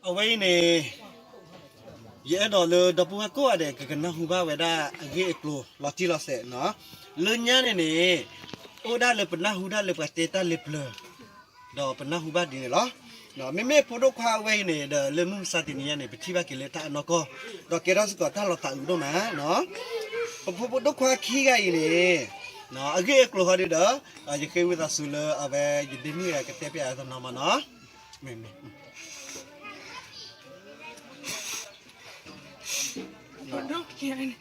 အဝဲအံၤန့ၣ် ယအဲၣ်ဒိးလၢဒီပုၢ်ဝဲၢ်ကိးဂၤဒဲး ကကနၢ်ဟူဘၣ်ဝဲဒၣ်အဂ့ၢ်အကျိၤလီၤတံၢ်လီၤဆဲးနီၤ. လၢညါန့ၣ်န့ၣ် အိၣ်ဒၣ်လၢပနၢ်ဟူဒၣ်လၢပှၤတဲတၢ်လၢပျၢၤ ဒီးပနၢ်ဟူဘၣ်ဒ်န့ၣ်လီၤ. မ့မ့ၢ်ဖိဒိၣ်ခွါအဝဲအံၤန့ၣ်ဒီး လၢမုၢ်မဆါတနံၤညါန့ၣ် ပထံၣ်ဘၣ်က့ၤလၢတၢ်အနီၢ်ကီၢ် ဒီးကဲထီၣ်စ့ၢ်ကီးတၢ်လီၤသးအုးဒိၣ်မး ပဖိဒိၣ်ခွါခံဂၤအံၤန့ၣ် အဂ့ၢ်အကျိၤဟီဒုဒီး ယဃ့ဝံသးစူၤလၢအဝဲယဒ့မုၣ်ကတဲပျးအသနီမးနီၤ. ပဒိၣ်ခံဂၤန့ၣ်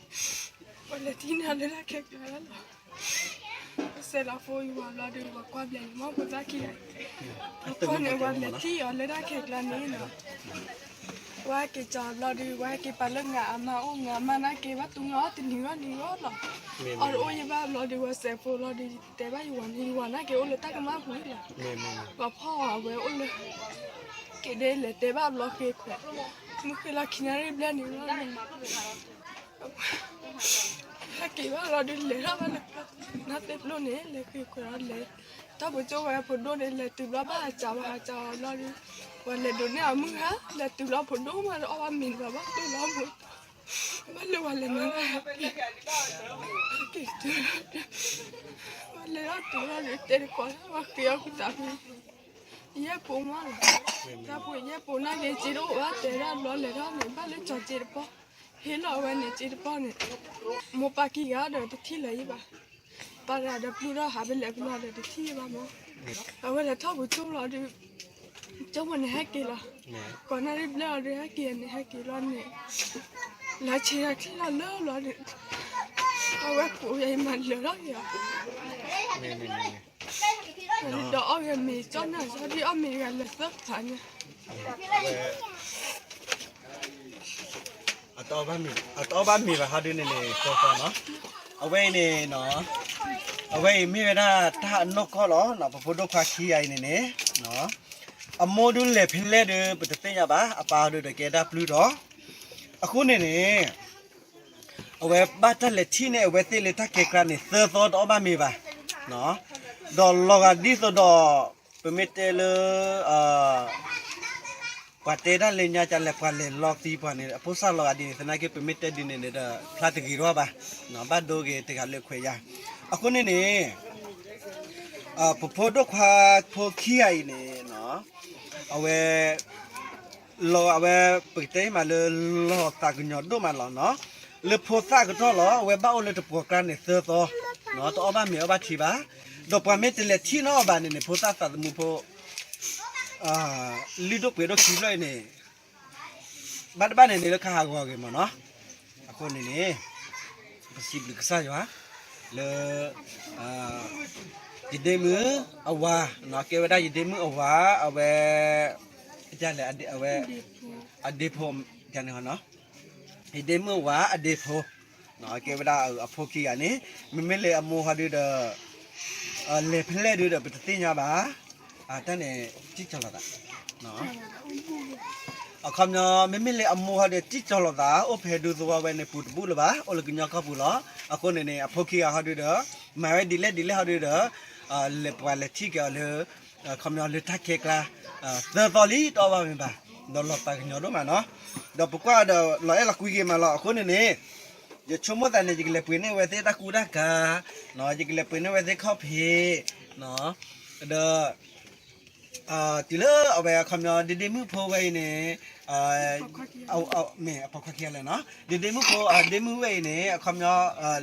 ပလဲၤထံၣ်န့ၢ်လၢတၢ်ခဲကျါလီၤ. ပစဲးလီၤဖိယဝၤဘျီဒီး ပှၤကွၢ်ဘျဲးန့ၣ်မ့ၢ်ဖိသၣ်ခံဂၤန့ၣ် ပှၤကွၢ်န့ၣ် ပှၤလဲၤထံၣ်အီၤလၢတၢ်ခဲကျါန့ၣ်နီၤ. ပှၤက့ၤကီၤဘျီဒီး ပှၤက့ၤပာ်လၢငါအမါအိၣ် ငါအမါနာ်က့ၤဘၣ်တူၢ်ငါအီၣ်တနံၤဂီၢ်နံၤဂီၢ်လီၤ. အီၤတအိၣ်ယဘၣ်ဘျီဒီး ပှၤစဲးဖိလီၤဒီး တဲဘၣ်ယဝၤန့ၣ် ယဝၤနာ်က့ၤအိၣ်လၢတၢ်ကမၣ်ပူၤလီၤ. ပှၤဖီၣ်အီၤအဝဲအိၣ်လၢ က့ၤဒဲလဲၤတဲဘၣ်ဘျီဃ့ခွဲး မုၢ်ဃ့လီၤခံနၣ်ရံၣ်ဘျဲၣ်န့ၣ်လီၤ. ဟဲက့ၤဘၣ်လီၤဒုး လဲၤထီၣ်ဘၣ်လၢ နၢ်သ့ၣ်ပျိၢ်န့ၣ် လဲၤဃ့ခွဲးလီၤလဲၤ တၢ်ပကၠိဝဲဖိဒိၣ်န့ၣ် လဲၤတုၤဘျီဘၣ်ဟးစးဝဲ ဟးစးအီၤဘျီဒီး ပှၤလဲၤဒိးန့ၢ်အမုၢ်ဟါ လဲၤတုၤဘျီဖိဒိၣ်မးဒီးအီၣ်ဘၣ်မ့ၤန့ၣ် ပှၤဘၣ်တူၢ်လီၤမး ဘၣ်လၢပှၤလဲၤမၤတၢ်ဟဲက့ၤ ပှၤလဲၤထီၣ်တုၤလီၤဒီး တဲတကိးလၢပှၤဃ့အီၣ်ဃုာ်သးဖဲ ယဲၢ်ပိာ်မးလီၤ. တၢ်ဖိယဲၢ်ပိာ်နာ်က့ၤ စ့တအိၣ်ဘၣ် တဲဒၣ်ဘျီလဲၤထီၣ်န့ၣ် ဘၣ်လၢကၠီၤစ့တပီၢ် ဟ့ၣ်လီၤအဝဲန့ၣ် စ့တပီၢ်န့ၣ် မိၢ်ပၢ်ခံဂၤဒီးတထံၣ်လၢၤယံၤဘၣ်. ပာ်တဂၤဒီးပျုၢ်ထီၣ်ဟးဖဲလဲၣ်ဖဲလဲၣ်ဒီးတထံၣ်ယံၤဘၣ်မး. အဝဲလဲၤထီၣ်ပကၠိလီၤဒီး ကၠိမးန့ၣ်ဟဲက့ၤလီၤ. ကိးနၣ်ရံၣ်ဘျဲၣ်အီၤဒီး ဟဲက့ၤန့ၣ် ဟဲက့ၤလီၤန့ၣ် လါဆံးတၢ်ချံလီၤလၢလီၤဒီး အဝဲကိးယၤအံၤမးလၢာ်လီၤယၤ ဒီးအီၣ်ဂဲၤမ့ၤကၠီၣ်န့ၣ် ဆီဒံၣ်အီၣ်မ့ၤတဂၤလၢာ်သၢဖးညါ အတအီၣ်ဘၣ်မ့ၤဘၣ်ဟီဒုန့ၣ်န့ၣ် သၢသီနီၤ. အဝဲအံၤန့ၣ်နီၤ အဝဲအံၤမ့ၢ်ဝဲဒၣ်တၢ်အနီၢ်ကီၢ်လီၤ. ပဖိဒိၣ်ခွါခံဂၤအံၤန့ၣ်န့ၣ် အမိၢ်ဒုးလဲၤဖဲလဲၣ်ဒီး ပတသ့ၣ်ညါဘၣ် အပၢ်ဟီဒုဒီးကဲဒၣ်ပျုၢ်ထီၣ် အဃိန့ၣ်န့ၣ် အဝဲဘၣ်တၢ်လဲၤထံၣ်န့ၢ်အဝဲသ့ၣ်လၢတၢ်ကဲကျါန့ၣ် သၢသီတအီၣ်ဘၣ်မ့ၤဘၣ်. ဒီးလီၤဂာ်ဒ်သိးဒီး ပမ့ၢ်တဲလၢ ပှၤတဲတၢ်လၢညါကလဲၣ် ပှၤလဲၤလီၤသံပှၤန့ၣ် အဖိစၢ်လီၤဂာ်ဒ်န့ၣ် သနာ်က့ ပမ့ၢ်တဲဒ်န့ၣ်န့ၣ်ဒီး ဖျါတဂ့ၤထီၣ်ဘၣ်, ဘၣ်ဒိဂ့ၤတဂၤလၢခွဲးယာ်. အဃိန့ၣ်န့ၣ် ပဖိဒိၣ်ခွါဖိခံဂၤအံၤန့ၣ် အဝဲ လီၤအဝဲ ပကတဲမးလၢ လီၤသးကညီၤဒိၣ်မးလီၤနီၤ. လၢဖိသၣ်ကတီၢ်လီၤ အဝဲဘၣ်အိၣ်လၢတပှီၤကျါန့ၣ်သၢသီ, တအီၣ်ဘၣ်မ့ၤအီၣ်ဘၣ်ထံဘၣ်. ဒီးပှၤမ့ၢ်တလဲၤထံၣ်နီၣ်အီၤဘၣ်န့ၣ်န့ၣ် ဖိသၣ်သးသမူဖိ လုၢ်ဒိၣ်ပှ့ၤဒိၣ်ခံဖျၢၣ်အံၤန့ၣ် ဘၣ်တဘၣ်န့ၣ်န့ၣ်လၢကဟးဂီၤဂ့ၤမးနီၤ. အဃိန့ၣ်န့ၣ် ပစံးဘျုးကစၢ်ယွၤ လၢ ယဒ့မုၣ်အဝၤ ကဲဝဲဒၣ်ယဒ့မုၣ်အဝၤ အဝဲ အဝဲ အဒ့ဖိ ယဒ့မုၣ်အဝၤအဒ့ဖိ ကဲဝဲဒၣ်အဖိခံဂၤန့ၣ် မ့မ့ၢ်လၢအမိၢ်ဟီဒုဒီး လဲၤဖဲလဲၣ်ဒုဒီး ပတသ့ၣ်ညါဘၣ်. တၢ်န့ၣ် တံၢ်ကၠီၤလိာ်သး အခီပညီ မ့မ့ၢ်လၢအမိၢ်ဟီဒု တံၢ်ကၠီၤလိာ်သး အိၣ်ဖဲဒူသဝီဝဲန့ၣ် ပူၤတဘူၣ်လၢၤဘၣ် အိၣ်လၢကညီကီၢ်ပူၤလီၤ. အဃိန့ၣ်န့ၣ် အဖိခံဂၤဟီဒုဒီး မၤဝဲဒ်လဲၣ်ဒ်လဲၣ်ဟီဒုဒီး လဲၤပှၤလဲၤထံၣ်က့ၤအီၤလၢ အခီပညီလၢတၢ်ခဲကျါ သၢသီလံ တအီၣ်ဘၣ်မ့ၤဘၣ် ဒီးလီၤသးကညီၤဒိၣ်မးနီၤ. ဒီးပကွၢ်ဒီးလီၤအဲၣ်လီၤကွံက့ၤမးလီၤ. အဃိန့ၣ်န့ၣ် ယဆိကမိၣ်သးန့ၣ် ယကလဲၤပှ့ၤန့ၢ်ဝဲသ့ၣ်တၢ်ကူတၢ်ကၤ ယကလဲၤပှ့ၤန့ၢ်ဝဲသ့ၣ်ခီၣ်ဖံး ဒီး တုၤလၢအဝဲအခီပညီ ဒ့ဒ့မုၣ်ဖိဝဲအံၤန့ၣ် မ့ၢ်အပိာ်ခွါခံဂၤလဲၣ်နီၤ ဒ့ဒ့မုၣ်ဖိ ဒ့မုၣ်ဝဲအံၤန့ၣ် အခီပညီ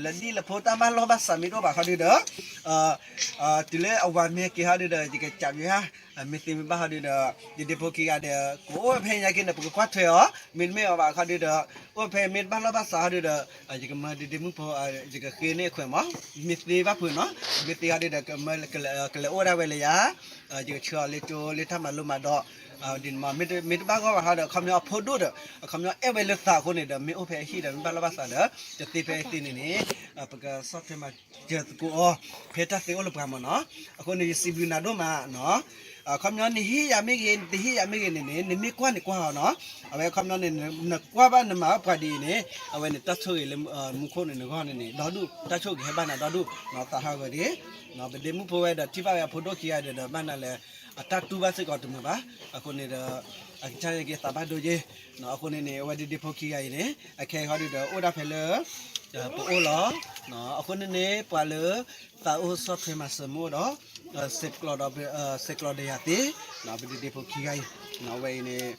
လၢဒ်လၢဖိတၢ်ဘၣ်လိာ်ဘၣ်စးမ့ၢ်တအိၣ်ဘၣ်ခီဒုဒီး တုၤလၢအဝၤမ့ၢ်က့ၤဟီဒုဒီး ယကစံးဘျုးဧါ မ့ၢ်သ့မ့ၢ်ဘၣ်ဟီဒုဒီး ဒ့ဒ့ဖိခံဂၤဒီး ကအိၣ်ဝဲဖဲညါက့ၤန့ၣ် ပကကွၢ်ထွဲအီၤ မ့တမ့ၢ်အီၤဘၣ်ခီဒုဒီး အိၣ်ဖဲမ့ၢ်တဘၣ်လိာ်ဘၣ်စးဟီဒုဒီး ယကမၢဒ့ဒ့မုၣ်ဖိ ယကဃ့န့ၢ်အခွဲးမး မ့ၢ်သ့ဘၣ်ဖုးနီၤ မ့ၢ်သ့ဟီဒုဒီး ကလဲၤအိၣ်ဒၣ်ဝဲလၢယၤ ယကဆှၢအီၤလၢကၠိလၢတၢ်မၤလိမၤဒိး ဒ်န့ၣ်မးမ့ၢ်တဘၣ်ဂီၢ်ဘၣ်ဟီဒီး အခီပညီအဖိဒိၣ်ဒီး အခီပညီအဲၣ်ဝဲလၢသးအဃိန့ၣ်ဒီး မ့ၢ်အိၣ်ဖဲအဟံၣ်ဒီး မ့ၢ်ဘၣ်လိာ်ဘၣ်စးဒီး တသ့ဖဲအသ့န့ၣ်န့ၣ် ပကဆီၣ်ထွဲမၤစၢၤသကိးအီၤ ဖဲတၢ်သ့အိၣ်လၢပှၤမးနီၤ အဃိန့ၣ် ယစံးဘျုးနၤဒိၣ်မးနီၤ အခီပညီနဟ့ၣ်ယၤမ့ၢ်ဂ့ၤ နတဟ့ၣ်ယၤမ့ၢ်ဂ့ၤန့ၣ်န့ၣ် နမ့ၢ်ကွၢ်န့ၣ်ကွၢ်အီၤနီၤ. အဝဲအခီပညီန့ၣ် နကွၢ်ဘၣ်နမၤဘၣ်ပှၤဒ်အံၤန့ၣ် အဝဲန့ၣ်တၢ်ဆိၣ်ဂ့ၤလၢမူခိၣ်န့ၣ်နဂီၢ်န့ၣ်န့ၣ် ဒီဒူၣ် တၢ်ဆိၣ်ဂ့ၤဟဲဘၣ်နၤဒီဒူၣ် သးဟးဂီၤဒ် ပဒ့မုၣ်ဖိဝဲဒီးထံၣ်ဘၣ်ဝဲအဖိဒိၣ်ခံဂၤဒီး ဘၣ်နၤလၢ အတၢ်တူၢ်ဘၣ်စ့ၢ်ကီးတမုာ်ဘၣ်. အဃိန့ၣ်ဒီး အကစၢ်န့ၣ်က့ၤသးဘၣ်ဒိယ့ အဃိန့ၣ်န့ၣ် အဝဲဒ့ဒ့ဖိခံဂၤအံၤန့ၣ် အခဲအံၤဃီဒုဒီး အိၣ်ဒၣ်ဖဲလၢ ပအိၣ်လီၤ. အဃိန့ၣ်န့ၣ် ပှၤလၢ သးအိၣ်ဆီၣ်ထွဲမၤစၢၤမူအိၣ်ဒီး စဲးကျိးဒီးယၤသ့ ပဒ့ဒ့ဖိခံဂၤအံၤ အဝဲအံၤန့ၣ်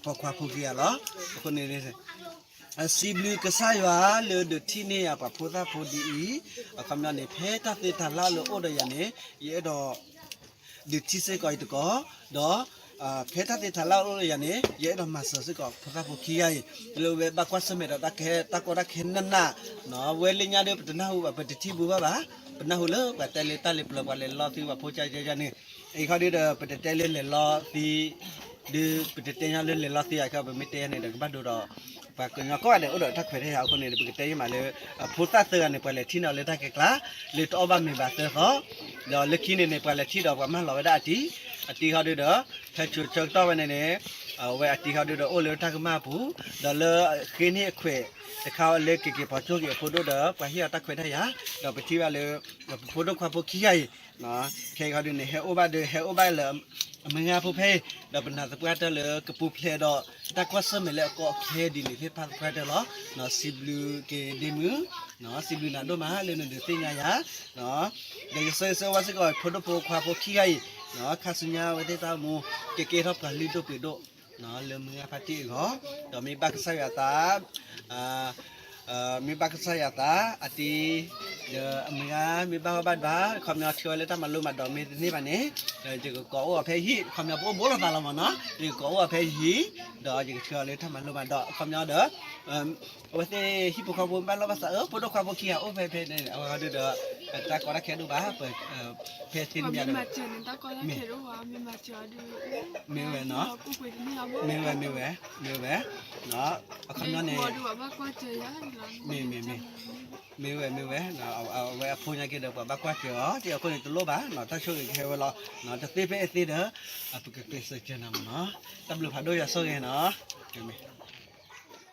ပိာ်ခွါဖိခံဂၤလီၤ. အဃိန့ၣ် စံးဘျုးကစၢ်ယွၤလၢဒုးထံၣ်န့ၢ်ယၤပှၤဖိသၣ်ဖိဒ်အံၤ, အခီပညီန့ၣ် ဖဲတၢ်သ့တၢ်လၢ်လၢအိၣ်ဒီးယၤန့ၣ် ယအဲၣ်ဒိး ဒုးထံၣ်စ့ၢ်ကီးအံၤတကီး, ဒီး ဖဲတၢ်သ့တၢ်လၢ်အိၣ်ဒီးယၤန့ၣ် ယအဲၣ်ဒိးမၤစၢၤစ့ၢ်ကီးဖိသၣ်ဖိခံဂၤအံၤ လၢဝဲဘၣ်ကွၢ်ဆၢၣ်မဲာ်ဒီးတၢ်ကဲတၢ်ကီတၢ်ခဲနးနး, ဝဲလၢညါဒီးပတနၢ်ဟူဘၣ် ပတထံၣ်ဘူးဘၣ်ဘၣ်, ပနၢ်ဟူလၢပှၤတဲလၢတၢ်လၢပျၢၤပှၤလဲၤလီသံပှၤဖိကၢ်ကၢ်န့ၣ်, အံၤခီဒုဒီး ပတတဲလၢလဲၤလီသံ ဒုးပတတဲညီလၢလဲၤလီသံအခဲ ပမ့ၢ်တဲန့ၣ်ဒီးကဘၣ်ဒိဒီး ပှၤကညီကိးဂၤဒဲးအိၣ်ဒီးတၢ်ခွဲးတၢ်ယာ်အဃိန့ၣ်ဒီး ပကတဲယမးလၢ ဖိသၣ်သၢဂၤန့ၣ် ပှၤလဲၤထံၣ်န့ၢ်အီၤလၢတၢ်ကဲကျါ, လၢတအီၣ်ဘၣ်မ့ၤဘၣ်သၢသီ, ဒီးလၢခံန့ၣ်န့ၣ် ပှၤလဲၤထံၣ်ဒီးပှၤမၢလီၤဝဲဒၣ်အတံၤ, အတံၤခီဒုဒီး ဟဲဆူးဆၢကတီၢ်ဝဲန့ၣ်န့ၣ် အဝဲအတံၤခီဒုဒီးအိၣ်လၢတၢ်ကမၣ်အပူၤ, ဒီးလၢဃ့န့ၢ်အခွဲးတခါလၢက့ၤက့ၤပှၤကၠိက့ၤအဖိဒိၣ်ဒီး ပှၤဟ့ၣ်အီၤတၢ်ခွဲးတၢ်ယာ်, ဒီးပထံၣ်ဘၣ်လၢ ပဖိဒိၣ်ခွါဖိခံဂၤအံၤ ခဲအံၤခီဒုန့ၣ် ဟဲအိၣ်ဘၣ်ဒီး ဟဲအိၣ်ဘၣ်လၢ အမုၢ်ဂၤဖိဖဲအံၤ, ဒီးပနာ်သပှၢ်တၢၢ်လၢကပူၤဖျဲးဒီး တၢ်ကွၢ်ဆၢၣ်မဲာ်လၢအကီအခဲဒ်န့ၣ်သ့ၣ်တဖၣ်သပှၢ်တၢၢ်လီၤ. စံးဘျုးက့ၤဒ့မုၣ်, စံးဘျုးနၤဒိၣ်မးလၢနဒုးသ့ၣ်ညါယၤ, ဒီးယဆၢဂ့ၤဆၢဝါစ့ၢ်ကီး ဖိဒိၣ်ဖိခွါဖိခံဂၤအံၤ, ခါဆူညါအဝဲသ့ၣ်တၢ်အိၣ်မူ ကကဲထီၣ်ပှၤလုၢ်ဒိၣ်ပှ့ၤဒိၣ် လၢမုၢ်ဂၤဖါတံၢ်အဂီၢ်, ဒီးမ့ၢ်ဘၣ်ကစၢ်ယွၤသး မ့ၢ်ဘၣ်ကစၢ်ယွၤသး အတံၤ ဒီးအမုၢ်ဂၤ မ့ၢ်ဘၣ်ဂီၢ်ဘၣ်ဒွး ခီပညီထံၣ်ဝဲလၢတၢ်မၤလိမၤဒိးမ့ၢ်တန့ၢ်ဘၣ်န့ၣ်, ယကကိးအိၣ်အီၤဖဲယဟံၣ်, ခီပညီပအိၣ်ဘိလိာ်သးလီၤမးနီၤ, ယကကိးအိၣ်အီၤဖဲယဟံၣ်, ဒီးယကထံၣ်အီၤလၢတၢ်မၤလိမၤဒိး အခီပညီဒီး အဝဲသ့ၣ်ဟံၣ်ဖိဃီဖိဘၣ်လိာ်ဘၣ်စး အၢ ဖိဒိၣ်ခွါဖိခံဂၤအိၣ်ဖဲဖဲန့ၣ် အဝဲဒုဒီး တၢ်ကီတၢ်ခဲဒိၣ်ဘၣ် ဖဲသ့ၣ်တမံၤဒီး မ့ၢ်ဝဲနီၤ, မ့ၢ်ဝဲ မ့ၢ်ဝဲ မ့ၢ်ဝဲ, အခီပညီန့ၣ် မ့ၢ်ဝဲ မ့ၢ်ဝဲ, အဝဲအဖိညါက့ၤဒီး ပှၤဘၣ်ကွၢ်စၢၤအီၤ ဒ်အဃိန့ၣ်တလိၣ်ဘၣ်, တၢ်ဆိၣ်ဂ့ၤကဟဲဝဲလီၤ, တသ့ဖဲအသ့ဒီး ပကကျဲးစၢးစၢၤနၤမးနီၤ, တၢ်ဘျုးဖးဒိၣ်ယွၤဆိၣ်ဂ့ၤနီၤ, မ့ၢ်